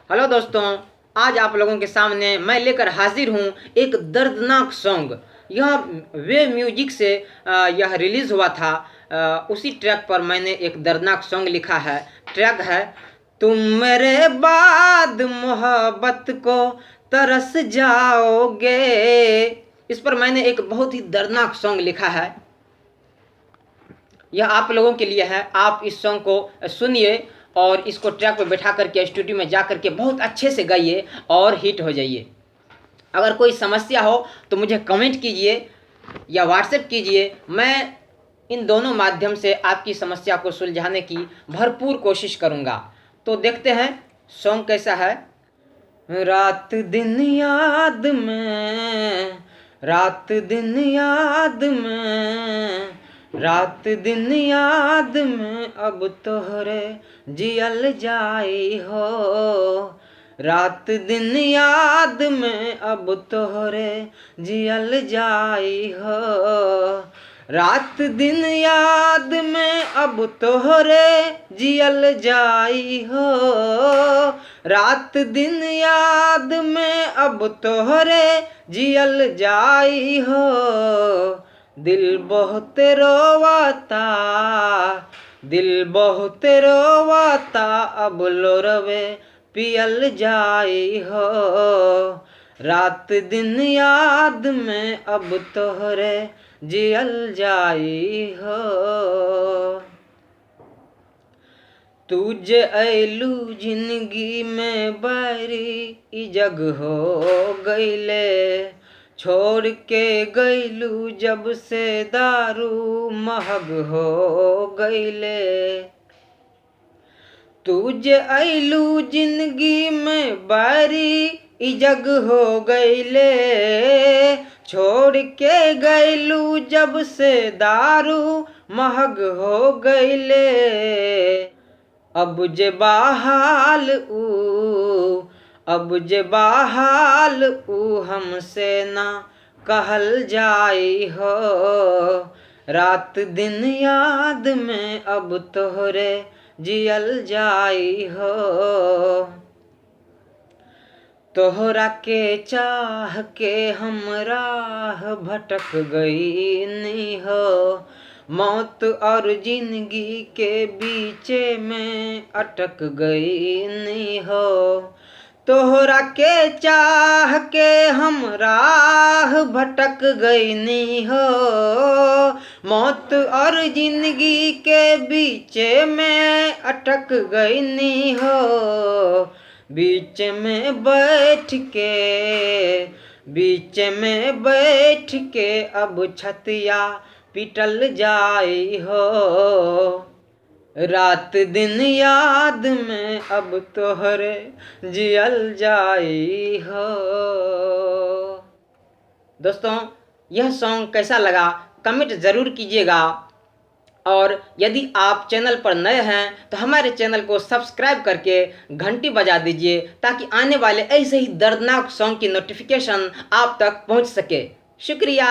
Hello दोस्तों, आज आप लोगों के सामने मैं लेकर हाजिर हूँ एक दर्दनाक सॉन्ग। यह वे म्यूजिक से यह रिलीज़ हुआ था। उसी ट्रैक पर मैंने एक दर्दनाक सॉन्ग लिखा है। ट्रैक है तुम मेरे बाद मोहब्बत को तरस जाओगे। इस पर मैंने एक बहुत ही दर्दनाक सॉन्ग लिखा है। यह आप लोगों के लिए है। आप इस सॉन्ग को सुनिए और इसको ट्रैक पर बैठा करके स्टूडियो में जा करके बहुत अच्छे से गाइए और हिट हो जाइए। अगर कोई समस्या हो तो मुझे कमेंट कीजिए या व्हाट्सएप कीजिए। मैं इन दोनों माध्यम से आपकी समस्या को सुलझाने की भरपूर कोशिश करूंगा। तो देखते हैं सॉन्ग कैसा है। रात दिन याद में, रात दिन याद में, रात दिन याद में अब तोहरे जियल जाई हो। रात दिन याद में अब तोहरे जियल जाई हो। रात दिन याद में अब तोहरे जियल जाई हो। रात दिन याद में अब तोहरे जियल जाई हो। दिल बहुत रोवाता, दिल बहुत रोवाता अब लोरवे पियल जाई हो। रात दिन याद में अब तोहरे जियल जाई हो। तुझे ऐलू जिंदगी में बैरी ई जग हो गईले। छोड़ के गईलू जब से दारू महग हो गईले। तुझे ऐलू जिंदगी में बैरी ई जग हो गईले। छोड़ के गईलू जब से दारू महग हो गईले। अब जे बहाल ऊ, अब जे बहाल ऊ हमसे ना कहल जाई हो। रात दिन याद में अब तोहरे जियल जाई हो। तोहरा के चाह के हम राह भटक गई नी हो। मौत और जिंदगी के बीचे में अटक गई नी हो। तोहरा के चाह के हम राह भटक गई नी हो। मौत और जिंदगी के बीचे में अटक गई नी हो। बीच में बैठ के, बीच में बैठ के अब छतिया पिटल जाई हो। रात दिन याद में अब तोहरे जियल जाई हो। दोस्तों, यह सॉन्ग कैसा लगा कमेंट ज़रूर कीजिएगा। और यदि आप चैनल पर नए हैं तो हमारे चैनल को सब्सक्राइब करके घंटी बजा दीजिए ताकि आने वाले ऐसे ही दर्दनाक सॉन्ग की नोटिफिकेशन आप तक पहुंच सके। शुक्रिया।